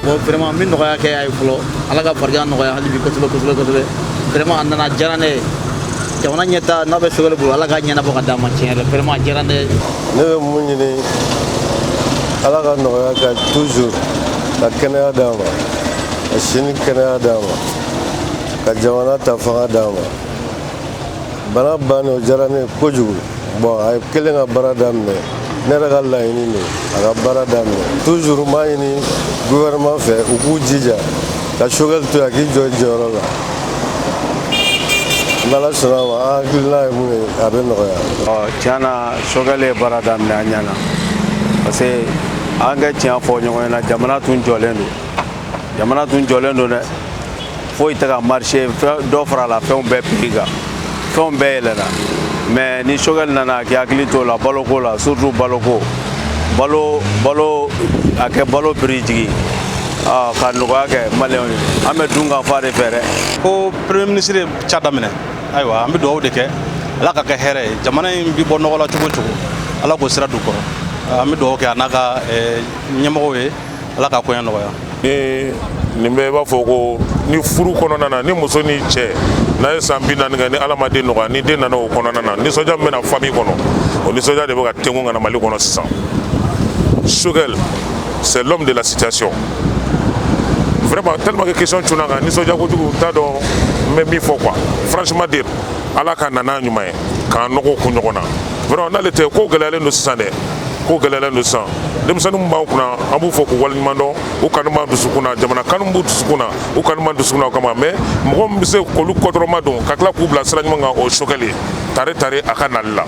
Bon, vraiment, n bɛ nɔgɔya kɛ a ye fɔlɔ. Ala ka farigan nɔgɔya hali bi kosɛbɛ kosɛbɛ kosɛbɛ. Vraiment, a nana, a diyara ne ye. Jamana ɲɛta n'a bɛ Choguel bolo, Ala ka ɲɛnabɔ ka d'a ma. Tiɲɛ yɛrɛ, vraiment, a diyara ne ye. Ne bɛ mun ɲini? Ala ka nɔgɔya ka toujours ka kɛnɛya d'a ma, ka si ni kɛnɛya d'a ma, ka jamana ta fanga d'a ma. Bana bannen, o diyara ne ye kojugu. Bon, a ye kelen ka baara daminɛ. Ne yɛrɛ ka laɲini don a ka baara daminɛ. Toujours n b'a ɲini gouvernement fɛ, u k'u jija ka Choguel to yen, a k'i jɔ i jɔyɔrɔ la. N'Ala sɔnna a ma, an hakilina ye mun ye, a bɛ nɔgɔya. Ɔ, tiɲɛ na, Choguel ye baara daminɛ, a ɲɛna, parce que an kɛ tiɲɛ fɔ ɲɔgɔn ɲɛna, jamana tun jɔlen don, jamana tun jɔlen don dɛ. Foyi tɛ ka marché, dɔ farala fɛnw bɛɛ prix kan, fɛnw bɛɛ yɛlɛnna. Mais ni Choguel nana, a k'i hakili t'o la, baloko la, surtout baloko, balo balo, a kɛ balo prix jigin ka nɔgɔya kɛ Maliyɛnw ye. An bɛ dun ka fa de fɛ dɛ. Ko Premier ministre ye ca daminɛ. Ayiwa, an bɛ dugawu de kɛ, Ala ka kɛ hɛrɛ ye. Jamana in bi bɔ nɔgɔ la cogo o cogo, Ala k'o sira d'u kɔrɔ. An bɛ dugawu kɛ a n'a ka ɲɛmɔgɔw ye, Ala ka koɲɛ nɔgɔya. Ni nin bɛɛ b'a fɔ ko ni furu kɔnɔna na, ni muso ni cɛ n'a ye san 40 kɛ, ni Ala ma den nɔgɔya, ni den nana o kɔnɔna na, nisɔndiya min bɛna famille kɔnɔ, o nisɔndiya de bɛ ka tengu ka na Mali kɔnɔ sisan. Choguel, c'est l'homme de la situation, vraiment. Tellement que question cunna kan, nisɔndiya kojugu, n t'a dɔn n bɛ min fɔ quoi. Franchement dire, Ala ka na n'a ɲuman ye k'an nɔgɔ kun ɲɔgɔn na. Vraiment, n'ale tɛ, ko gɛlɛyalen don sisan dɛ, ko gɛlɛyalen don sisan. Denmisɛnnin min b'an kunna, an b'u fɔ k'u waleɲuman dɔn. U kanu b'an dusukun na, jamana kanu b'u dusukun na, u kanu b'an dusukun na. O kama, mais mɔgɔ min bɛ se k'olu kɔdɔrɔma don ka tila k'u bila sira ɲuman kan, o ye Choguel ye. Tare tare a ka nali la.